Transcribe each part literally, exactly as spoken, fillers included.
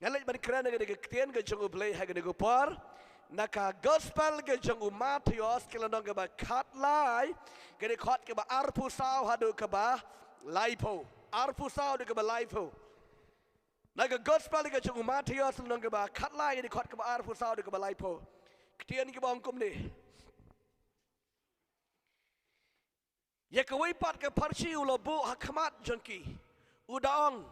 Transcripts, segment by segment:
Nga leit ban kren ïa kane ka ktien ka jong U Blei ha kane ka por. Na ka gospel ka jong u Mathaios ka lynnong kaba khatlai, ka dkhot kaba arphew saw haduh kaba laiphew. Arphew saw haduh kaba laiphew. Na ka gospel ka jong u Mathaios lynnong kaba khatlai, ka dkhot kaba arphew saw haduh kaba laiphew. Ktien kaba ong kumne. Ïa kawei pat ka pharshi u la buh ha khmat jong ki, u da ong,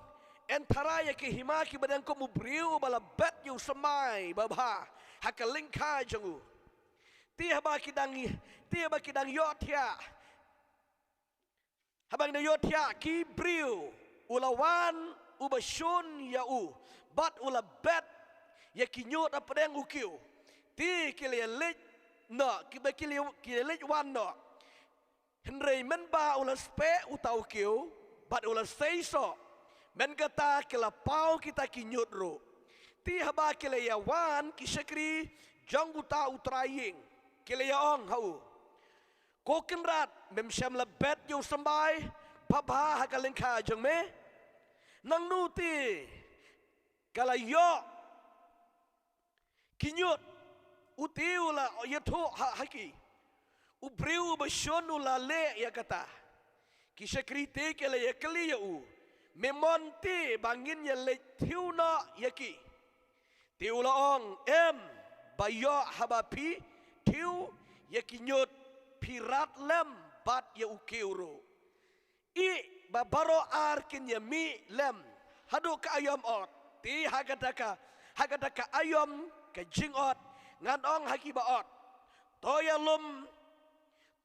yn tharai ïa ki hima kiba dang kum u briew uba la bet ïa u symbai babha ha ka lyngkha jong u. Te haba ki dang, te haba ki dang ïohthiah, haba ki dang ïohthiah ki briew, u la wan uba shun ïa u bad u la bet ïa ki ñiut hapdeng u kiew. Te ki la ïaleit noh, kiba ki la, ki la ïaleit wan noh. Hynrei mynba u la speh uta u kiew bad u la sei soh, mynta ki la paw kita ki ñiut ruh. Te haba ki la ïawan ki shakri jong uta u trai ïing, ki la ïa ong ha u, ko kynrad, mem shym la bet ïa u symbai babha ha ka lyngkha jong me? Nangno te ka la ïoh ki ñiut, u te u la ïathuh ha, ha ki. U briew uba shun u la leh ïa kata. Ki shakri te ki la ïakylli ïa u, me mon te ba ngin ïaleit thiuh noh ïa ki? Te u la ong, em, ba ïoh haba phi thiuh ïa ki ñiut phi rat lem bad ïa u kiew ruh. Ïeh, ba baroh ar kin ïa mih lem haduh ka aïom ot. Te ha kata ka, ha kata ka aïom ka jingot, ngan ong ha kiba ot, to ïalum,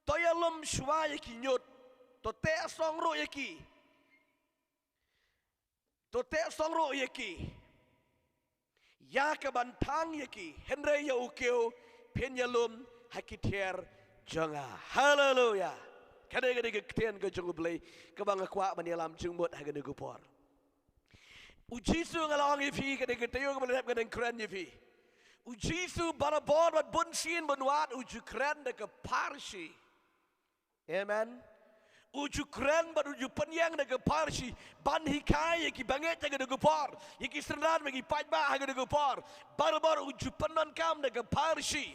to ïalum shuwa ïa ki ñiut, to teh song ruh ïa ki. To teh song ruh ïa ki, ïa ka ban thang ïa ki, hynrei ïa u kiew phin ïalum ha ki thiar jong nga. Haleluya. Kane ka dei ka ktien ka jong U Blei kaba nga kwah ban ïalam jingmut ha kane ka por. U Jisu, nga la ong ïa phi, kane ka taïew kaba la dep nga dang kren ïa phi. U Jisu barabor bad bun sien bun wat u ju kren da ka pharshi. Amen. U ju kren bad u ju pynïeng da ka pharshi ban hikai ïa ki bangeit ha kane ka por, ïa ki synran bad ki paidbah ha kane ka por. Barabor u ju pyndonkam da ka pharshi,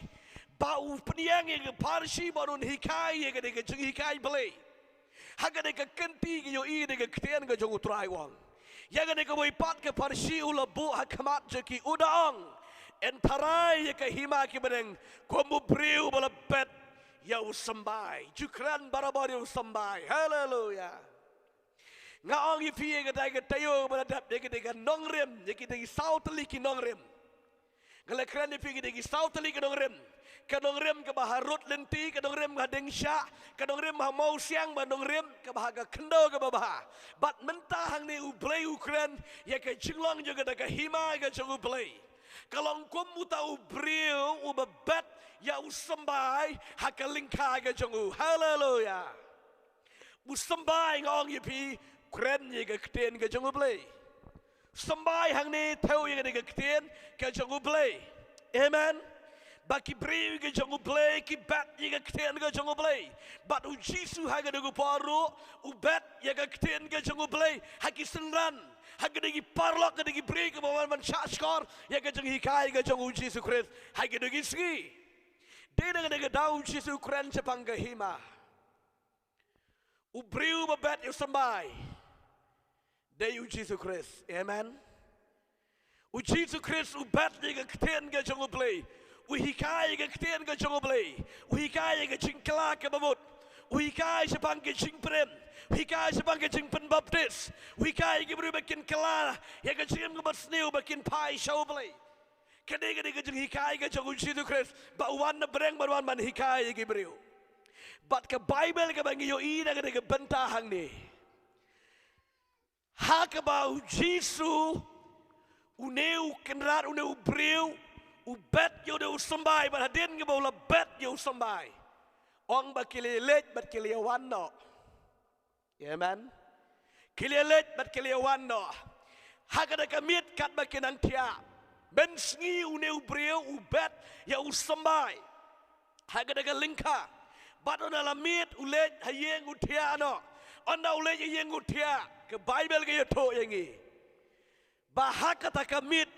ba u pynïeng ïa ka pharshi bad un hikai ïa kane ka jinghikai Blei. Ha kane ka kynti ngi ïohi da ka ktien ka jong U Trai u ong, ïa kane kawei pat ka pharshi u la buh ha khmat jong ki, u da ong, yn tharai ïa ka hima kiba dang kum u briew uba la bet ïa u symbai. Ju kren barabor ïa u symbai. Haleluya. Nga ong ïa phi, ïa kata ka taïew ba la dep, ïa kata ka nongrim, ïa kita ki saw tylli ki nongrim. Nga la kren ïa phi, ïa kita ki saw tylli ki nongrim. Ka nongrim kaba harud lynti, ka nongrim ha ding shah, ka nongrim ha mawsiang, bad nongrim kaba ha ka khyndew kaba bha. Bad mynta hangne U Blei u kren ïa ka jinglong jong kata ka hima ka jong U Blei. Ka long kum uta u briew uba bet ïa u symbai ha ka lyngkha ka jong u. Haleluya. U symbai, nga ong ïa phi, kren ïa ka ktien ka jong U Blei. Symbai hangne thew ïa kane ka ktien ka jong U Blei. Amen. Ba ki briew ka jong U Blei ki bet ïa ka ktien ka jong U Blei. Bad U Jisu ha kane ka por ruh u bet ïa ka ktien ka jong U Blei ha ki synran, ha kine ki paralok, ha kine ki briew kiba wan ban shahshkor ïa ka jinghikai ka jong U Jisu Khrist ha kine ki sngi. Dei na kane ka daw U Jisu u kren shaphang ka hima. U briew uba bet ïa u symbai dei U Jisu Khrist. Amen. U Jisu Khrist u bet ïa ka ktien ka jong U Blei. U hikai ïa ka ktien ka jong U Blei. U hikai ïa ka jingkylla kaba mut. U hikai shaphang ka jingpyrshah. U hikai shaphang ka jingpynbaptis. U hikai ïa ki briew ba kin kylla ïa ka jingim kaba sniew, ba kin phai sha U Blei. Kane, kane ka jinghikai ka jong U Jisu Khrist, ba u wan na pdeng, ba u wan ban hikai ïa ki briew. Bad ka Baibl kaba ngi ïohi na kane ka bynta hangne, ha kaba U Jisu, une u kynrad, une u briew, u bet ïa une u symbai, bad hadien kaba u la bet ïa u symbai, ong ba ki la leit bad ki la wan noh. Amen. Ki la leit bad ki la wan noh. Ha kata ka miet katba ki nang thiah, mynsngi une u briew u bet ïa u symbai ha kata ka lyngkha. Bad ynda la miet u leit ha ïing u thiah noh. Ynda u leit ha ïing u thiah, ka Baibl ka ïathuh ïa ngi ba ha kata ka miet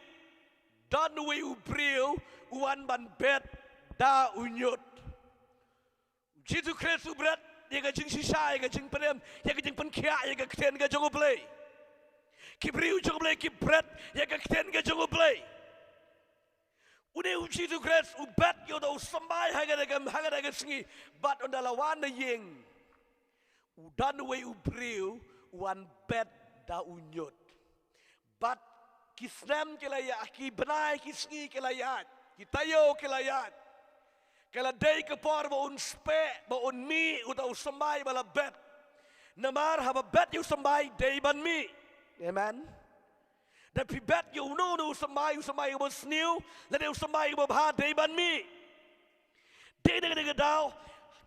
Don uwei u briew u wan ban bet da u ñiut. Jisu Khrist u bret ïa ka jingshisha, ïa ka jingpynim, ïa ka jingpynkhiah ïa ka ktien ka jong U Blei. Ki briew jong U Blei ki bret ïa ka ktien ka jong U Blei. Une u Jisu Khrist u bet ïa uta u symbai ha kata ka, ha kata ka sngi. Bad ynda la wan na ïing, u don uwei u briew u wan bet da u ñiut. Bad ki snem ki la ïaid, ki bnai ki sngi ki la ïaid, ki taïew ki la ïaid. Ka la dei ka por ba un speh, ba un mih uta u symbai ba la bet. Namar haba bet ïa u symbai dei ban mih. Amen. Da phi bet ïa uno uno u symbai, u symbai uba sniew lane u symbai uba bha, dei ban mih. Dei na kata ka daw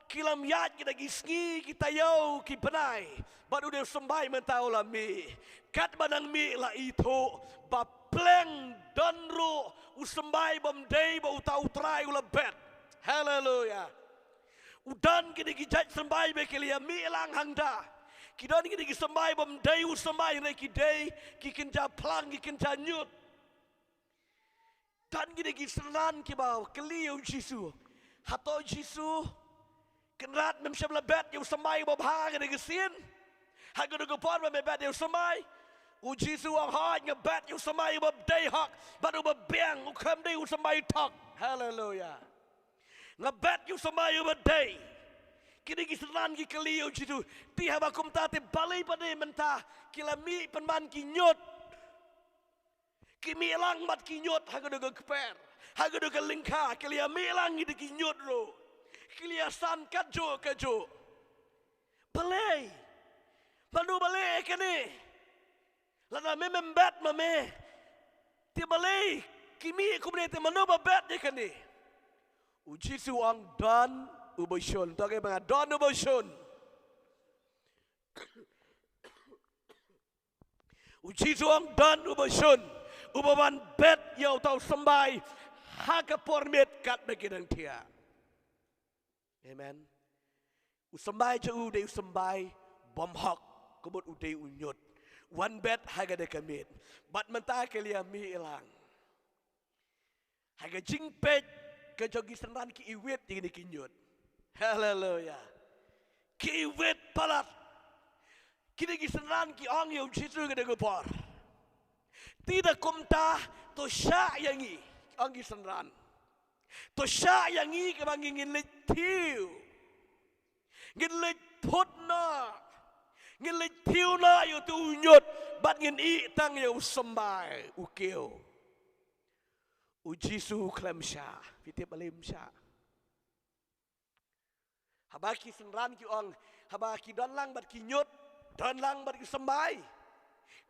ki la ïaid kita ki sngi, ki taïew, ki bnai, bad une u symbai mynta u la mih. Katba nang mih la ithuh ba pleng don ruh u symbai bym dei ba uta u trai u la bet. Haleluya. U don kine ki jait symbai ba ki la ïa mih lang hangta. Ki don kine ki symbai bym dei u symbai, hynrei ki dei ki kynja phlang, ki kynja ñiut. Don kine ki synran kiba kylli ïa u Jisu, hato Jisu, Kynrad, mem shym la bet ïa u symbai uba bha ha kane ka sien? Ha kano ka por ba me bet ïa u symbai? U Jisu u ong, hooid, nga bet ïa u symbai uba dei hok bad uba biang, u khlem dei u symbai thok. Haleluya. Nga bet ïa u symbai uba dei. Kine ki synran ki kylli ïa u Jisu. Te haba kumta te balei pat mynta ki la mih pynban ki ñiut? Ki mih lang bad ki ñiut ha kano ka kper, ha kano ka lyngkha, ki la ïa mih lang ïa ki ñiut ruh. Ki la ïa san katjuh katjuh. Balei? Mano ba leh ïa kane? Lada me mem bet ma me, te balei ki mih kumne, te mano ba bet ïa kane? U Jisu u ong, don uba shun. To kynmaw, don uba shun. U Jisu u ong, don uba shun, uba wan bet ïa uta u symbai ha ka por miet katba ki dang thiah. Amen. U symbai jong u u dei u symbai bymhok, ka mut u dei u ñiut. Wan bet ha kata ka miet. Bad mynta ki la ïa mih lang. Ha ka jingpeit ka jong ki synran, ki iwit ïa kine ki ñiut. Haleluya. Ki iwit palat. Kine ki synran ki ong ïa u Jisu ha kata ka por, te da kumta to shah ïa ngi, ong ki synran. To shah ïa ngi, kaba ngi ngin leit tiew. Ngin leit phut noh. Ngin leit tiew noh ïa uto u ñiut bad ngin ïeh tang ïa u symbai, u kiew. U Jisu u khlem shah. Phi tip balei um shah? Haba ki synran ki ong, haba ki don lang bad ki ñiut, don lang bad ki symbai,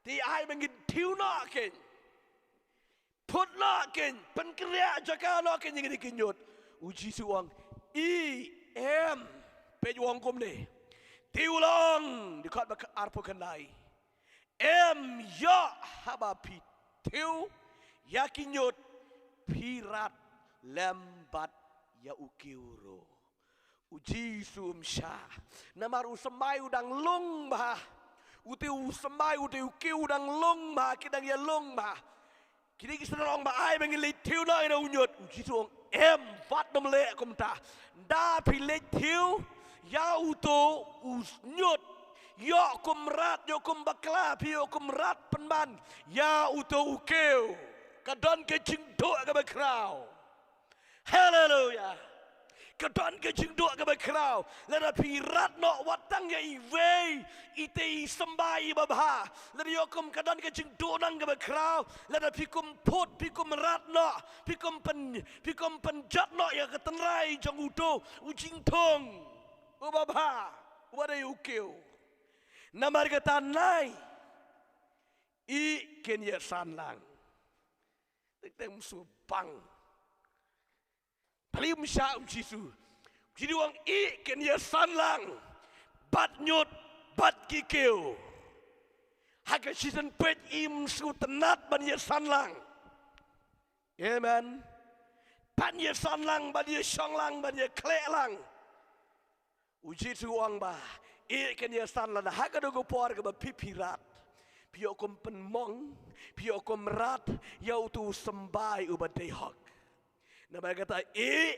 te ai ba ngin tiew noh kein. Phut noh kein, pynkynriah jaka noh kein ïa kine ki ñiut. U Jisu u ong, i, em. Peit, u ong kumne. Te u la ong, dkhot ba arphew khyndai, em, ïoh haba phi tiew ïa ki ñiut, phi rat lem bad ïa u kiew ruh. U Jisu um shah. Namar u symbai u dang lung bha. Uto u symbai, uto u kiew u dang lung bha, ki dang ïalung bha. Kine ki synran ong ba ai ba ngin leit tiew noh ïa u ñiut. U Jisu u ong, em, wat nym leh kumta. Ynda phi leit tiew ïa uto u ñiut, ïoh kum rat, ïoh kum bakla, phi ïoh kum rat pynban ïa uto u kiew. Ka don ka jingduh kaba khraw. Haleluya. Ka don ka jingduh kaba khraw. Lada phi rat noh wat tang ïa iwei, ite i symbai iba bha. Lada ïoh kum, ka don ka jingduhnong kaba khraw lada phi kum phut, phi kum rat noh, phi kum pyn, phi kum pynjot noh ïa ka tynrai jong uto u jingthung uba bha, uba dei u kiew. Namar kata nai, ïeh kin ïasan lang. Teng teng, um shu bang. Balei um shah u Jisu? U Jisu u ong, ïeh kin ïasan lang bad ñiut bad ki kiew. Ha ka shisien peit, im sngewtynnat ban ïasan lang. Amen. Ban ïasan lang, ban ïashong lang, ban ïakhleh lang. U Jisu u ong ba, ïeh kin ïasan lang ha kano ka por kaba phi, phi rat. Phi ïoh kum pynmong, phi ïoh kum rat ïa utu u symbai uba dei hok. Namar kata, ïeh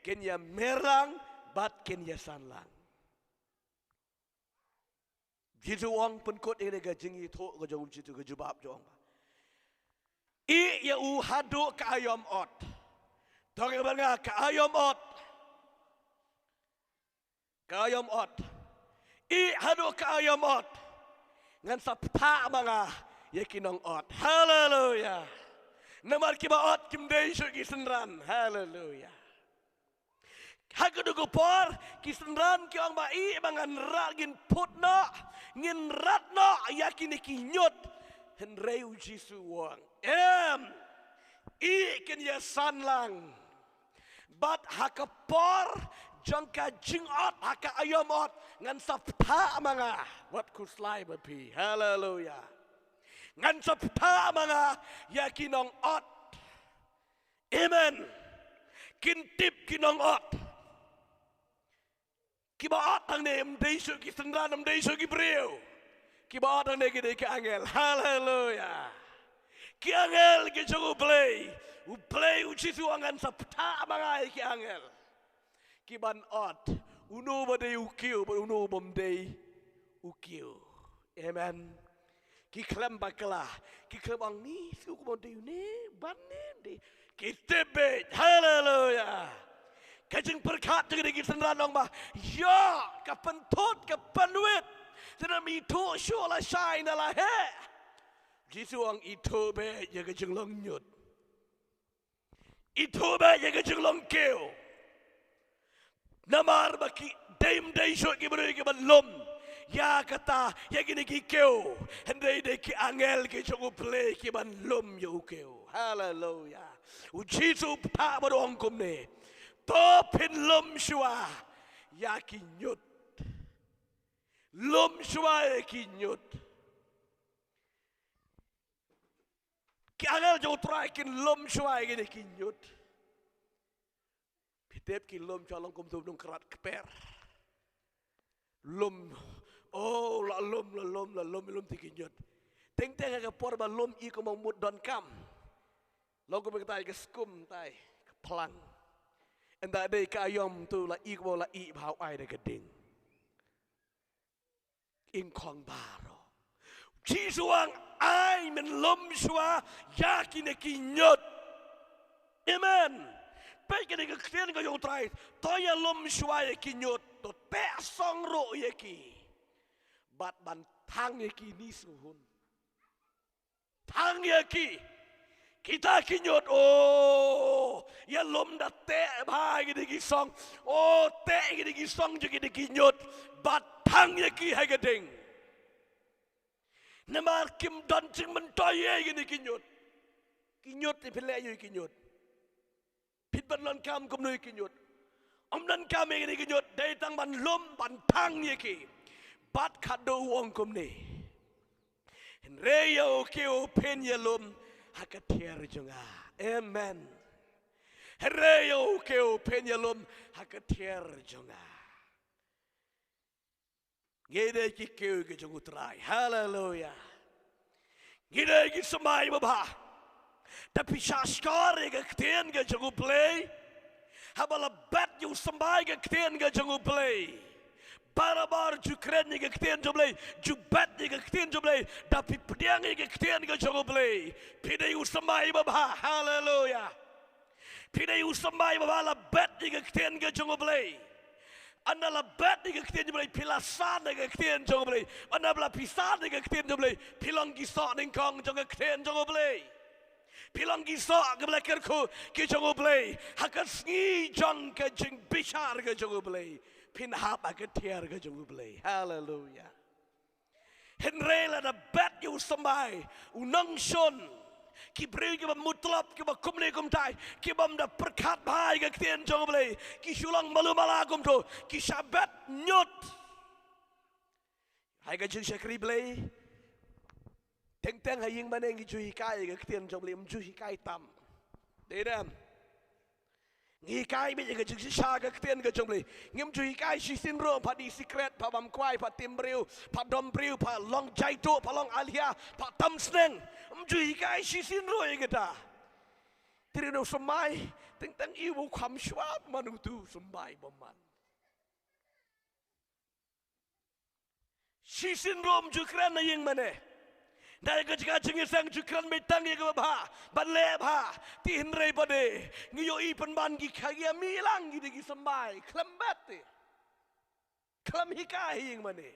kin ïa mer lang bad kin ïa san lang. Jisu u ong, pynkut ïa kane ka jingïathuh ka jong u Jisu, ka jubab jong u ong ba, ïeh ïa u haduh ka aïom ot. To ïa bad nga, ka aïom ot. Ka aïom ot. Ïeh haduh ka aïom ot. Ngan sa pynthah ma nga ïa ki nong ot. Haleluya. Namar kiba ot kim dei shuh ki synran. Haleluya. Ha kajuh ka por ki synran ki ong ba, ïeh ba ngan rat, ngin put noh, ngin rat noh ïa kine ki ñiut. Hynrei u Jisu u ong, em, ïeh kin ïa san lang. Bad ha ka por jong ka jingot, ha ka aïom ot, ngan sa pynthah ma nga. Wat khuslai ma phi. Haleluya. Ngan sa pynthah ma nga ïa ki nong ot. Amen. Kin tip ki nong ot. Kiba ot hangne ym dei shuh ki synran, ym dei shuh ki briew. Kiba ot hangne ki dei ki angel. Haleluya. Ki angel ki jong U Blei. U Blei, u Jisu u ong, ngan sa pynthah ma nga ïa ki angel. Kiban ot uno ba dei u kiew bad uno bym dei u kiew. Amen. Ki khlem bakla, ki khlem ong, ni shu kumno dei une, ban ne dei. Ki tip beit. Haleluya. Ka jingpyrkhat jong kine ki synran ong ba, ïoh, ka pynthut, ka pynwit. Te ym ithuh shuh lashai ne la heh. Jisu ong, ithuh beit ïa ka jinglong ñiut. Ithuh beit ïa ka jinglong kiew. Namar ba ki dei, ym dei shuh ki briew kiban lum ïa kata, ïa kine ki kiew. Hynrei dei ki angel ki jong U Blei kiban lum ïa u kiew. Haleluya. U Jisu u pynthah bad u ong kumne, to phin lum shuwa ïa ki ñiut. Lum shuwa ïa ki ñiut. Ki angel jong U Trai kin lum shuwa ïa kine ki ñiut. Phi tip, ki lum shuwa long kum utu u nongkrat kper. Lum, oh, la lum, la lum, la lum, lum ïa ki ñiut. Teng teng ha ka por ba lum i kumba mut donkam. Long kum kata ka skum tai, ka phlang. Ynda dei ka aïom tu la i kumba la i bha u ai da ka ding. Ing khong baroh. Jisu u ong, ai men lum shuwa ïa kine ki ñiut. Amen. Peit kane ka ktien ka jong U Trai. To ïa lum shuwa ïa ki ñiut. To teh song ruh ïa ki. Bad ban thang ïa ki ni suhun. Thang ïa ki. Kita ki ñiut, oh, ïa lum da teh bha ïa kine ki song. Oh, teh ïa kine ki song jong kine ki ñiut. Bad thang ïa ki ha ka ding. Namar kim don jingmyntoi ïa kine ki ñiut. Ki ñiut, phi leh ïa ki ñiut. Phi ban lum kam kumno ïa ki ñiut? Ym lum kam ïa kine ki ñiut, dei tang ban lum, ban thang ïa ki. Bad khadduh u ong kumne. Hynrei ïa u kiew phin ïa lum ha ka thiar jong nga. Amen. Hynrei ïa u kiew phin ïa lum ha ka thiar jong nga. Ngi dei ki kiew ki jong U Trai. Haleluya. Ngi dei ki symbai babha. Da phi shahshkor ïa ka ktien ka jong U Blei. Haba la bet ïa u symbai ka ktien ka jong U Blei. Barabor ju kren ïa ka ktien jong U Blei. Ju bet ïa ka ktien jong U Blei. Da phi pdiang ïa ka ktien ka jong U Blei. Phi dei u symbai babha. Haleluya. Phi dei u symbai babha, la bet ïa ka ktien ka jong U Blei. Ynda la bet ïa ka ktien jong U Blei, phi la san ïa ka ktien jong U Blei. Ynda la phi san ïa ka ktien jong U Blei, phi long ki soh nyngkong jong ka ktien jong U Blei. Phi long ki soh kiba la kyrkhu ki jong U Blei. Ha ka sngi jong ka jingbishar ka jong U Blei, phin hap ha ka thiar ka jong U Blei. Haleluya. Hynrei lada bet ïa u symbai, u nongshun, ki briew kiba mutlop, kiba kumne kumtai, kibym da pyrkhat bha ïa ka ktien jong U Blei, ki shu long malu mala kumto, ki shah bet ñiut. Ha ka jingshakri Blei, teng teng ha ïing mane ngi ju hikai ïa ka ktien jong U Blei, ym ju hikai tam. Dei dem? Ngi hikai beit ïa ka jingshisha ka ktien ka jong U Blei. Ngim ju hikai shisien ruh, pha dih sikret, pha bam kwai, pha tim briew, pha dom briew, pha long jaituh, pha long alhia, pha tam sneng. Ym ju hikai shisien ruh ïa kata. Te ïa u symbai, teng teng i u kham shwa man utu u symbai bymman. Shisien ruh ym ju kren na ïing mane. Na ka jaka jingïaseng ju kren beit tang ïa kaba bha, ban leh bha. Te hynrei pat de, ngi ïohi pynban ki kha ïa mih lang, ki dei ki symbai khlem bet te. Khlem hikai ha ïing mane.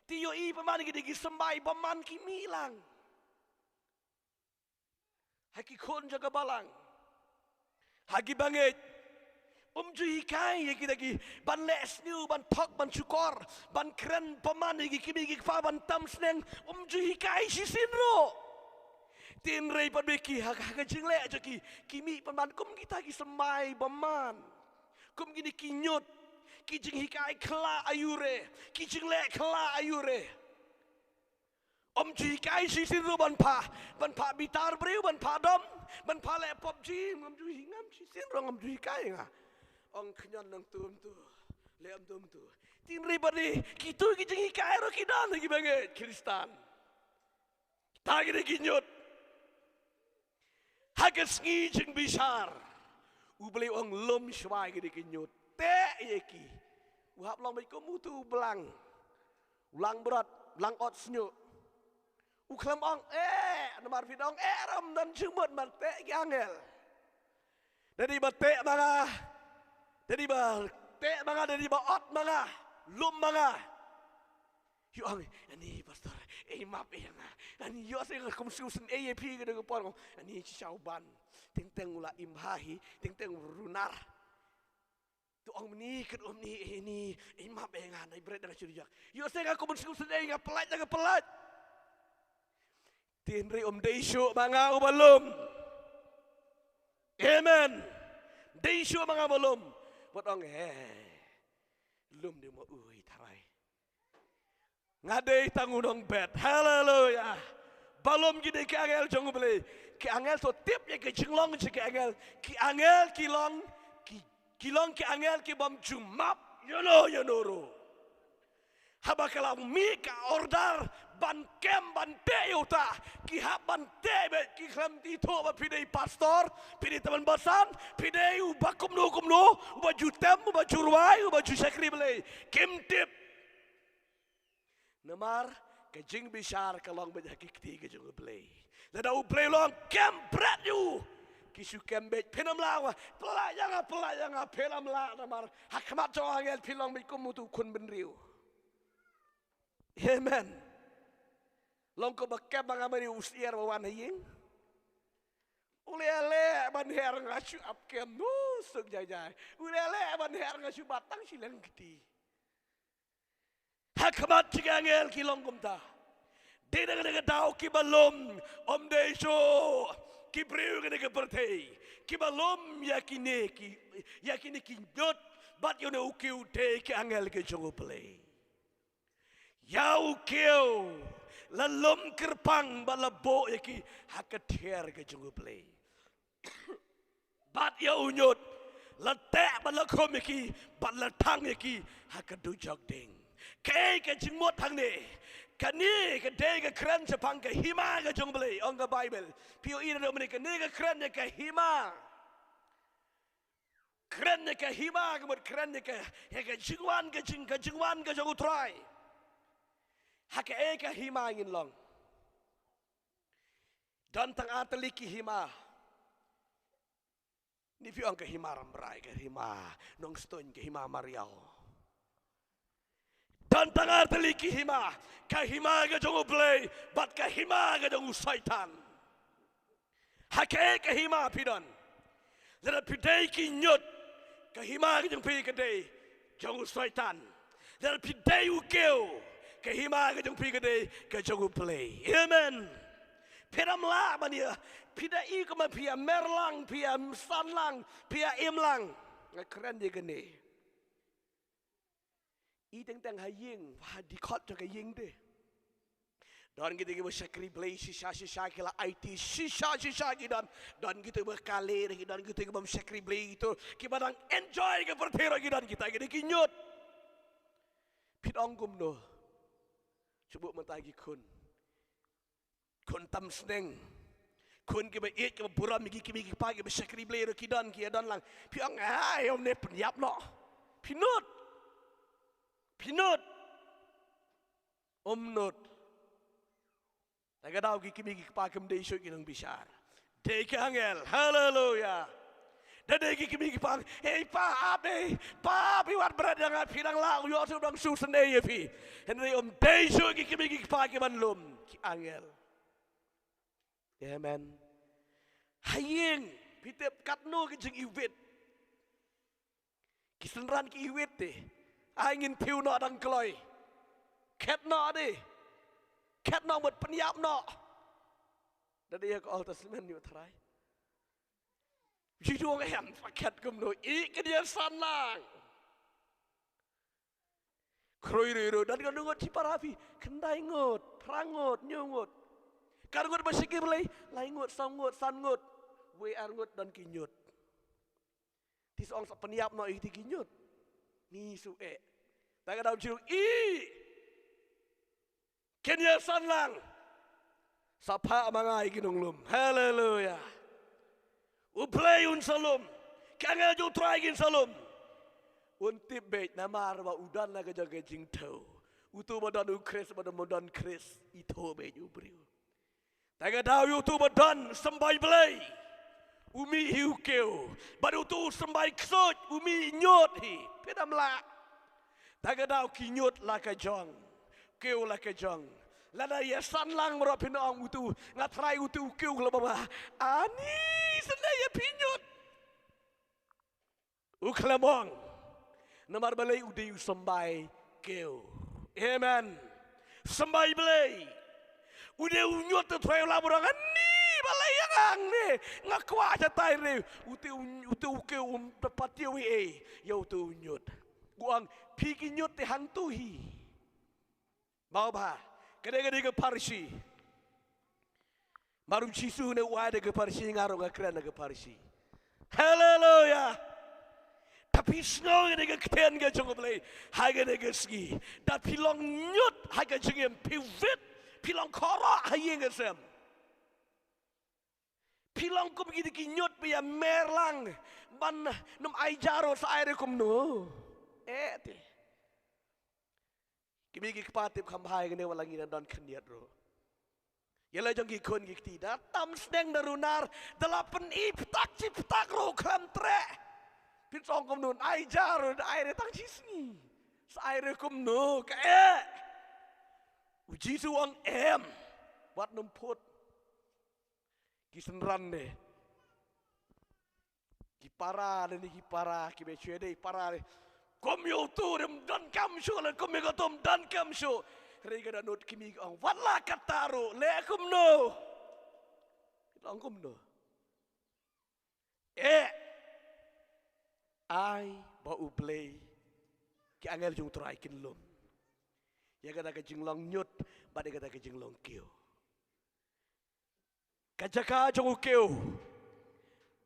Te ïohi pynban ki dei ki symbai bymman, ki mih lang. Ha ki khun jong ka balang, ha ki bangeit. Ym ju hikai ïa kita ki ban leh sniew, ban thok, ban shukor, ban kren bymman ïa ki kmie ki kpa, ban tam sneng. Ym ju hikai shisien ruh. Te hynrei pat beit ki ha, ha ka jingleh jong ki, ki mih pynban kum kita ki symbai bymman. Kum kine ki ñiut, ki jinghikai khlaiñ aiu re, ki jingleh khlaiñ aiu re. Ym ju hikai shisien ruh ban phah, ban phah bitar briew, ban phah dom, ban phah leh PUBG, ngam ju hi, ngam shisien ruh ngam ju hikai nga. Ong khñiot nangtu nangtu, leh nangtu nangtu. Te hynrei pat de, kitu ki jinghikai ruh ki don ha ki bangeit Khristan. Kita ki dei ki ñiut. Ha ka sngi jingbishar, U Blei u ong lum shwa ïa ki dei ki ñiut. Teh ïa ki. U hap long beit kum utu u blang. U langbrot, u langbrot shñiuh. U khlem ong, eh, namar phi da ong, eh, ram don jingmut, mar teh ki angel. Da dei ba teh ma nga. Da dei ba teh ma nga, da dei ba ot ma nga. Lum ma nga. Ïoh ong, ani pastor, ei map ei nga. Ani ïoh se nga kum sngewsynei ïa phi ka dei ka por ong. Ani shisha u ban. Teng teng u la im bha hi, teng teng u runar. Tu ong mani kat ong ni, ei ni, ei map ei nga, nai bret da nga shu rijak. Ïoh se nga kum sngewsynei, nga pynlait da nga pynlait. Te hynrei um dei shuh ma nga uba lum. Amen. Dei shuh ma nga uba lum. Wat ong, he. Lum dei ma u i tharai. Nga dei tang u nongbet. Haleluya. Ba lum ki dei ki angel jong U Blei. Ki angel to tip ïa ki jinglong jong ki angel. Ki angel ki long, ki, ki long ki angel ki bym ju map ïano ïano ruh. Haba ka la mih ka order ban kem ban teh ïa uta, ki hap ban teh beit, ki khlem tip ba phi dei pastor, phi dei tymmen basan, phi dei uba kumno kumno, uba ju tem, uba ju rwai, uba ju shakri Blei. Kim tip. Namar ka jingbishar ka long beit ha ki kti ka jong U Blei. Lada U Blei u ong kem bret ïa u, ki shu kem beit. Phin ym lah, pynlait ïa nga, pynlait ïa nga, phin ym lah namar ha khmat jong angel phi long beit kum utu u khun bynriew. Amen. Long kumba kem ma nga mane u syiar ba wan ha ïing. U leh leh ban her nga shu ap kem, nu suk jai jai. U leh leh ban her nga shu bat tang shileng kti. Ha khmat jong ki angel ki long kumta. Dei na kane ka daw kiba lum, ym dei shuh ki briew kane ka pyrthei kiba lum ïa kine ki, ïa kine ki ñiut bad ïa une u kiew, dei ki angel ki jong U Blei. Ïa u kiew la lum kyrpang bad la buh ïa ki ha ka thiar ka jong U Blei. Bad ïa u ñiut la teh bad la khum ïa ki bad la thang ïa ki ha ka dujok ding. Kaei ka jingmut hangne? Kane ka dei ka kren shaphang ka hima ka jong U Blei, ong ka Baibl. Phi ïohi ruh mynne kane ka kren ïa ka hima. Kren ïa ka hima, ka mut kren ïa ka, ïa ka jingwan, ka jing, ka jingwan ka jong U Trai. Ha kaei ka hima ngin long? Don tang ar tylli ki hima. Ni phi ong ka hima Rambrai, ka hima Nongstoiñ, ka hima Mariaw. Don tang ar tylli ki hima, ka hima ka jong U Blei bad ka hima ka jong u Soitan. Ha kaei ka hima phi don? Lada phi dei ki ñiut, ka hima ka jong phi ka dei jong u Soitan. Lada phi dei u kiew, ka hima ka jong phi ka dei ka jong U Blei. Amen. Phi dang lah ban ïa, phi da i kumba phi ïa mer lang, phi ïa san lang, phi ïa im lang. Nga kren ïa kane. I teng teng ha ïing, ha dkhot jong ka ïing de. Don kita kiba shakri Blei shisha shisha, ki la aiti shisha shisha ki don. Don kita kiba kale ruh ki don, kita kibym shakri Blei, kita kiba dang enjoy ka pyrthei ruh ki don, kita ki dei ki ñiut. Phi ong kumno? Shu buh mynta ki khun, khun tam sneng, khun kiba ïeit kiba burom ïa ki kmie ki kpa kiba shakri Blei ruh ki don, ki ïa don lang. Phi ong, "Ai, ym ne pynïap noh." Phi nud. Phi nud. Ym nud. Te ka daw ki kmie ki kpa kim dei shuh ki nongbishar. Dei ki angel. Haleluya. Da dei ki kmie ki kpa, "Hei pa, ap, hei pa, ap, i wad bret ïa nga, phi dang lah, u ïoh shuh, dang shu sendei ïa phi." Hynrei ym dei shuh ki kmie ki kpa kiban lum, ki angel. Amen. Ha ïing, phi tip katno ka jingiwit. Ki synran ki iwit te. Ai ngin thiew noh dang kloi. Khet noh de. Khet noh mut pynïap noh. Da dei ha ka Old Testament, ïa u Trai. Jisu ong em, sa khet kumno, i kynja san lang. Khroi ruh ruh, don katno ngut shipara phi? Khyndai ngut, phra ngut, hynñiew ngut. Katno ngut ba shakri Blei? Lai ngut, saw ngut, san ngut. Wei ar ngut don ki ñiut. Te sa ong sa pynïap noh ïa kiti ki ñiut? Ngi shu eh. Te ka daw Jisu ong, i kynja san lang. Sa phah ma nga ïa ki nonglum. Haleluya. U Blei un sa lum. Ki angel jong u Trai kin sa lum. Un tip beit namar ba u don la ka jong ka jingthew. Uto ba don u Khrist, ba don, ba don Khrist, i thew beit u briew. Te ka daw ïa uto ba don symbai Blei, u mih hi u kiew. Bad uto u symbai ksuid, u mih ñiut hi. Phi dam lah. Te ka daw ki ñiut la ka jong, kiew la ka jong. Lada ïa san lang baroh phin ong, uto nga trai, uto u kiew khlem ba. Ani, sendei ïa phi ñiut. U khlem ong. Namar balei? U dei u symbai kiew. Amen. Symbai Blei. U dei u ñiut, te trai u lah ban ong, ani, balei ïa nga hangne? Nga kwah shatai re. Uto u, uto u kiew um da pat ïa u ei ïa uto u ñiut. U ong, phi ki ñiut te hangto hi. Ba u bha. Ka dei, ka dei ka pharshi. Namar u Jisu une u ai da ka pharshi, nga ruh nga kren da ka pharshi. Haleluya. Te phi sngew ïa ka ktien ka jong u Blei ha kane ka sngi. Da phi long ñiut ha ka jingim, phi wit, phi long koroh ha ïing ha sem. Phi long kum kine ki ñiut ba ïa mer lang. Ban nym ai ja ruh sa ai re kumno. Eh te. Ki mei ki kpa, tip kham bha ïa kane, wat la ngi dang don khyndiat ruh. Ïa la jong ki khun ki kti, da tam sneng da runar, da la pyni ptak shi ptak ruh khlem treh. Phin ong kumno, ai ja ruh, da ai re tang shi sngi. Sa ai re kumno, ka eh. U Jisu u ong em. Wat nym phut. Ki synran ne, ki para ne, ki para, ki ba shu dei para ne. Kum ïa uto ym donkam shuh, lane kum ïa kato ym donkam shuh. Hynrei ka dohnud ki mei ki ong, wat la katta ruh, leh kumno? Ki ong kumno? Eh, ai ba U Blei, ki angel jong U Trai kin lum ïa kata ka jinglong ñiut bad ïa kata ka jinglong kiew. Ka jaka jong u kiew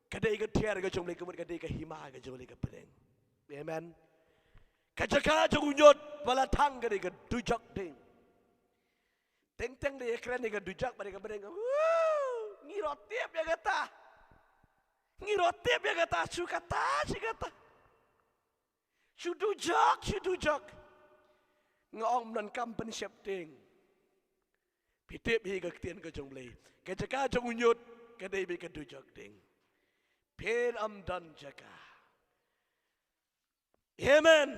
ka dei ka thiar ka jong U Blei, ka mut ka dei ka hima ka jong U Blei ka pdeng. Amen. Ka jaka jong u ñiut ba la thang ka dei ka dujok ding. Teng teng da ïa kren ïa ka dujok bad ïa ka pdeng. Woo! Ngi ruh tip ïa kata. Ngi ruh tip ïa kata, shu kata, shu kata. Shu dujok, shu dujok. Nga ong ym donkam pynsheptieng. Phi tip hi ka ktien ka jong U Blei. Ka jaka jong u ñiut ka dei beit ka dujok ding. Phin ym don jaka. Amen.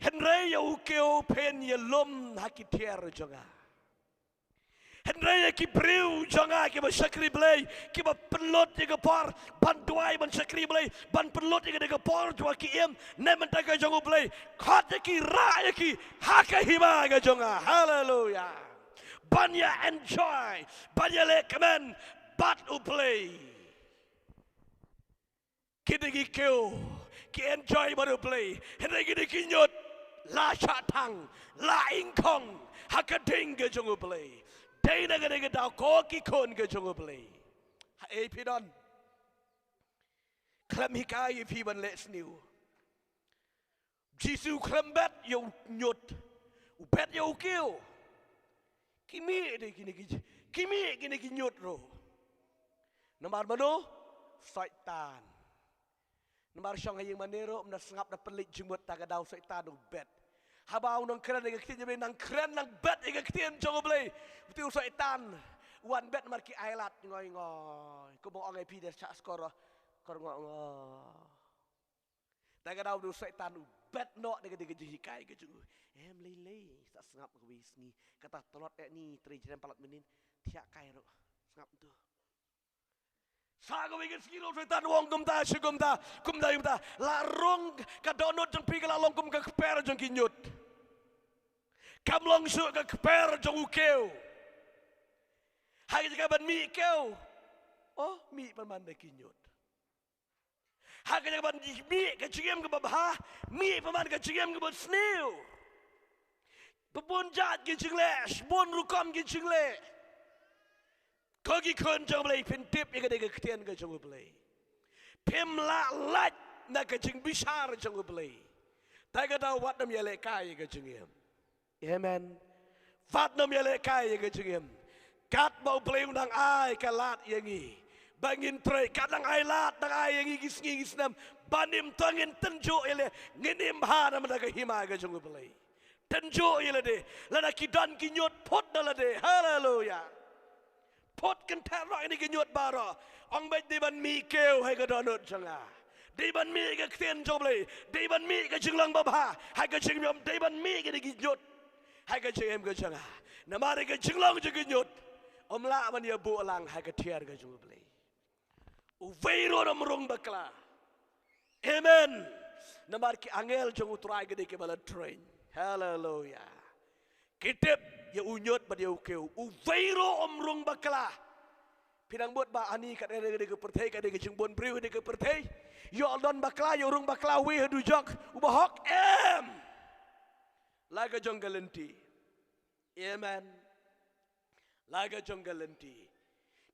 Hynrei ïa u kiew phin ïalum ha ki thiar jong nga. Hynrei ïa ki briew jong nga kiba shakri Blei, kiba pynlut ïa ka por ban duwai, ban shakri Blei, ban pynlut ïa ka por jong nga ki im ne mynta ka jong U Blei, khot ïa ki, rah ïa ki ha ka hima ka jong nga. Haleluya. Ban ïa enjoy, ban ïalehkmen bad U Blei. Kine ki kiew ki enjoy bad U Blei, hynrei kine ki ñiut la shah thang, la ingkhong ha ka ding ka jong U Blei. Dei na kane ka daw ko ki khun ka jong U Blei, ha ei phi don? Khlem hikai ïa phi ban leh sniew. Jisu khlem bet ïa u ñiut, u bet ïa u kiew. Ki mih de kine ki, ki mih kine ki ñiut ruh. Namar mano? Soitan. Namar shong ha ïing mane ruh, ym da sngap, da pynleit jingmut, ta ka daw Soitan u bet. Haba u nang kren ïa ka ktien jong U Blei, nang kren nang bet ïa ka ktien jong U Blei, utu u Soitan u wan bet namar ki ailad ngoi ngoi. Kumba ong ïa phi, da shah skor, kor ngo ngo. Ta ka daw u Soitan u bet noh da ka, da ka jinghikai ka jong u. Em lei lei, sa sngap kawei sngi. Kata tlot eh ni, trei jrem palat mynnin, thiah kai ruh. Sngap tu. Sa kawei ka sngi ruh Soitan u ong kumta, shi kumta, kumta, kumta. La rung ka dohnud jong phi, ka la long kum ka kper jong ki ñiut. Kam long shuh ka kper jong u kiew. Ha ka jaka ban mih kiew, oh, mih pynban da ki ñiut. Ha ka jaka ban mih ka jingim kaba bha, mih pynban ka jingim kaba sniew. Bun jait ki jingleh, bun rukom ki jingleh. Ko ki khun jong U Blei, phin tip ïa kane ka ktien ka jong U Blei. Phim lah lait na ka jingbishar jong U Blei. Ta ka daw wat nym ïalehkai ïa ka jingim. Amen. Wat nym ïalehkai ïa ka jingim. Katba U Blei u nang ai ka lad ïa ngi, ba ngin trei, ka nang ai lad, nang ai ïa ngi ki sngi ki snem, ban im, to ngin tynjuh ïa lade, ngin im bha na bynta ka hima ka jong U Blei. Tynjuh ïa lade, lada ki don ki ñiut, phut na lade. Haleluya. Phut, kynthah noh ïa kine ki ñiut baroh. Ong beit, dei ban mih kiew ha ka dohnud jong nga. Dei ban mih ka ktien jong U Blei. Dei ban mih ka jinglong babha ha ka jingim. Dei ban mih kine ki ñiut ha ka jingim ka jong nga. Namar ïa ka jinglong jong ki ñiut, ym lah ban ïa buh lang ha ka thiar ka jong U Blei. Uwei ruh um rung bakla. Amen. Namar ki angel jong U Trai ki dei kiba la train. Haleluya. Ki tip ïa u ñiut bad ïa u kiew. Uwei ruh um rung bakla. Phi nang mut ba ani, kat ïa kane ka pyrthei, kat ïa ka jingbun briew kane ka pyrthei, ïoh don bakla, ïoh rung bakla uwei ha dujok, u bahok? Em. La ka jong ka lynti. Amen. La ka jong ka lynti.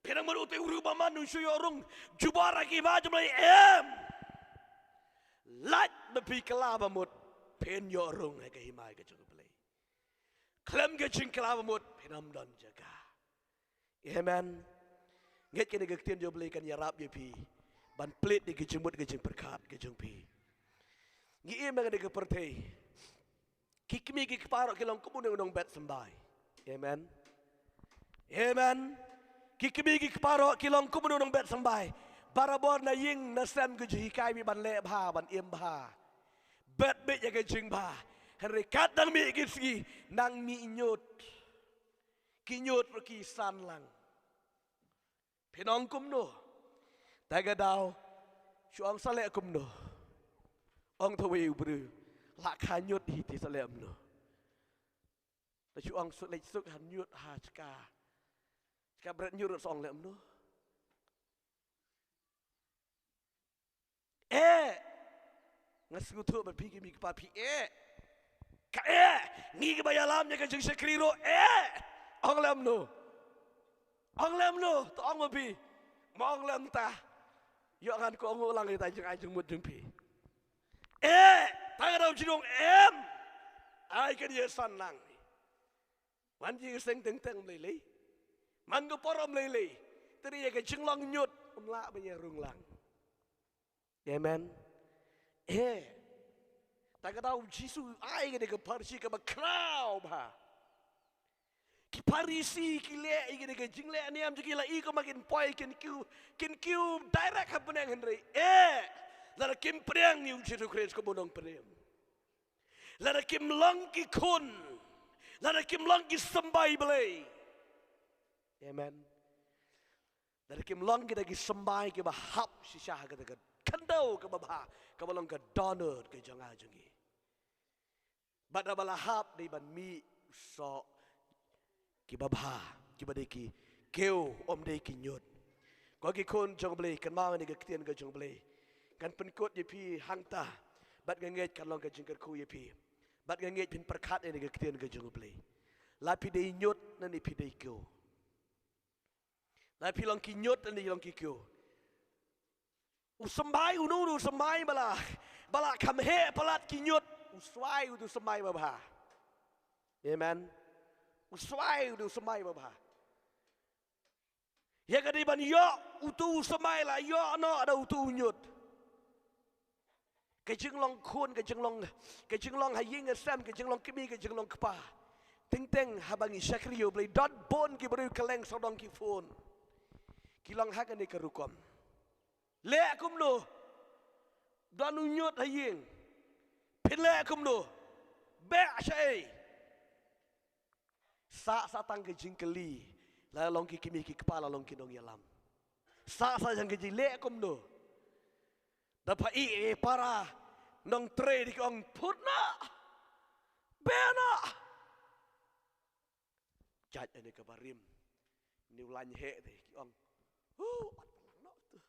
Phi nang mut utu u briew ba man un shu ïoh rung jubor ha ki hima jong U Blei? Em. Lait ba phi kylla ba mut phin ïoh rung ha ka hima ka jong U Blei. Khlem ka jingkylla ba mut phin ym don jaka. Amen. Ngeit kane ka ktien jong U Blei kan ïarap ïa phi ban plie ïa ka jingmut, ka jingpyrkhat ka jong phi. Ngi im ha kane ka pyrthei. Ki kmie ki kpa ruh ki long kum une u nongbet symbai. Amen. Amen. Ki kmie ki kpa ruh ki long kum une u nongbet symbai. Barabor na ïing na sem ki ju hikai mih ban leh bha, ban im bha. Bet beit ïa ka jingbha. Hynrei kat nang mih ki sngi, nang mih ñiut. Ki ñiut ruh ki san lang. Phin ong kumno? Ta ka daw shu ong sa leh kumno? Ong tawei u briew, la kha ñiut hi te sa leh kumno? Ta shu ong suk leit suk ha ñiut ha jaka, jaka bret ñiut ruh sa ong leh kumno? Eh, nga sngewthuh ba phi ki mei ki pa phi eh. Ka eh, ngi kiba ïalam ïa ka jingshakri ruh eh. Ong leh kumno? Ong leh kumno? To ong ma phi. Ma ong leh kumta, ïoh ngan kohnguh lang ïa ta jingai jingmut jong phi. Eh, ta ka daw jingong em. Ai kan ïa san lang. Man jingseng teng teng ym lei lei. Man ka por ym lei lei. Te ïa ka jinglong ñiut ym lah ban ïa rung lang. Amen. Eh. Ta ka daw Jisu ai kane ka pharshi kaba khraw bha. Ki Pharisi ki leh ïa kane ka jingleh niam jong ki, la i kumba kin poi, kin kiew, kin kiew direct ha bneng, hynrei eh, lada kim pdiang ïa u Jisu Khrist kum u Nongpynim, lada kim long ki khun, lada kim long ki symbai Blei. Amen. Lada kim long kita ki symbai kiba hap shisha ha kata ka khyndew kaba bha, kaba long ka dohnud ka jong nga jong ngi. Bad haba la hap dei ban mih soh kiba bha, kiba dei ki kiew, ym dei ki ñiut. Ko ki khun jong U Blei, kynmaw ïa kane ka ktien ka jong U Blei. Ngan pynkut ïa phi hangta, bad nga ngeit kan long ka jingkyrkhu ïa phi. Bad nga ngeit phin pyrkhat ïa kane ka ktien ka jong U Blei. La phi dei ñiut ne phi dei kiew. La phi long ki ñiut ne long ki kiew. U symbai, uno uno u symbai ba la, ba la kham heh palat ki ñiut. U swai uto u symbai babha. Amen. U swai uto u symbai babha. Ïa ka dei ban ïoh uto u symbai la ïoh noh da uto u ñiut. Ka jinglong khun, ka jinglong, ka jinglong ha ïing ha sem, ka jinglong kmie, ka jinglong kpa. Teng teng haba ngi shakri ïa U Blei, don bun ki briew kylleng sawdong ki phone. Ki long ha kane ka rukom. Leh kumno? Don u ñiut ha ïing. Phin leh kumno? Beh shaei? Sah sah tang ka jingkylli, la long ki kmie ki kpa, la long ki nongïalam. Sah sah jong ka jingïaleh kumno? Da pha ïeh ïa para nongtrei, da ki ong, phut noh, beh noh. Jait ïa kane ka barim, ïa une u lain heh te, ki ong, hu, ot balang noh tu.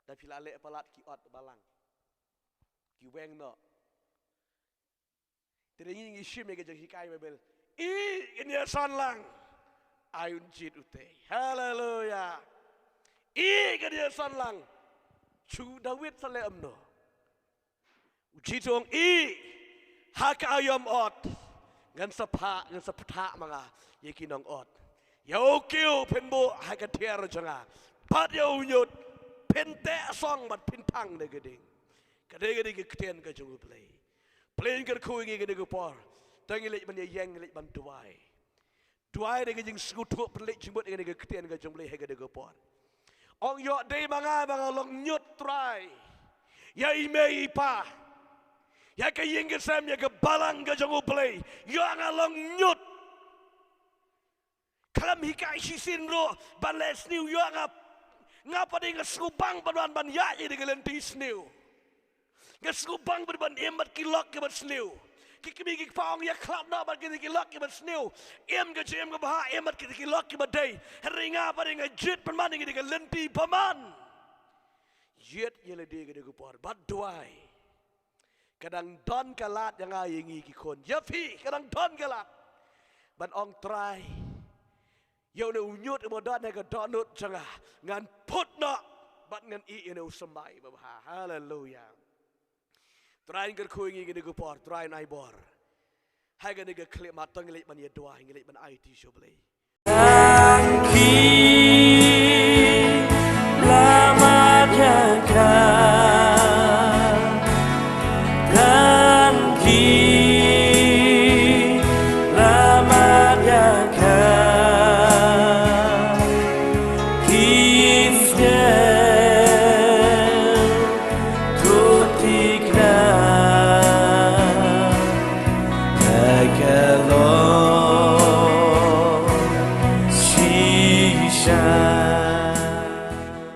Da phi la leh palat, ki ot balang, ki weng noh. Te ngi ngi shim ïa ka jinghikai Baibl. Ïeh, kin ïasan lang. Ai un jied utei. Haleluya. Ïeh, kin ïasan lang. Shu David sa leh kumno? U jied u ong, ïeh, ha ka aïom ot ngan sa phah, ngan sa phah ma nga ïa ki nong ot. Ïa u kiew phin buh ha ka tiar jong nga, bad ïa u ñiut phin teh song bad phin thang da ka ding. Ka dei, ka dei ka ktien ka jong U Blei. Phi leh kyrkhu ïa ngi kane ka por. To ngin leit ban ïeng, ngin leit ban duwai. Duwai da ka jingsngewthuh, pynleit jingmut ïa kane ka ktien ka jong U Blei ha kane ka por. Ong, ïoh dei ma nga ba nga long ñiut, Trai, ïa i mei i pa, ïa ka ïing ka sem, ïa ka balang ka jong U Blei. Ïoh nga long ñiut. Khlem hikai shisien ruh ban leh sniew, ïoh nga, nga pat dei nga sngewbang ban wan ban ïaid ïa ka lynti sniew. Nga sngewbang ban, ban im bad ki lok kiba sniew. Ki kmie ki kpa ong, ïakhlad noh bad kine ki lok kiba sniew. Im ka jingim kaba bha, im bad kine ki lok kiba dei. Hynrei nga pat dei nga jied pynban ïa kane ka lynti bymman. Jied ïa lade kane ka por bad duwai. Ka dang don ka lad ïa nga, ïa ngi ki khun, ïa phi, ka dang don ka lad ban ong, Trai, ïa une u ñiut uba don ha ka dohnud jong nga ngan phut noh bad ngan ïeh ïa une u symbai babha. Haleluya. Trai, ngi kyrkhu ïa ngi kane ka por, Trai, un ai bor. Ha kane ka khyllipmat to ngin leit ban ïa duwai, ngin leit ban aiti sha U Blei. Tang ki la mad ïa ka. Tang ki la mad ïa ka. Ki sngewthuh thikna. Ka long shisha.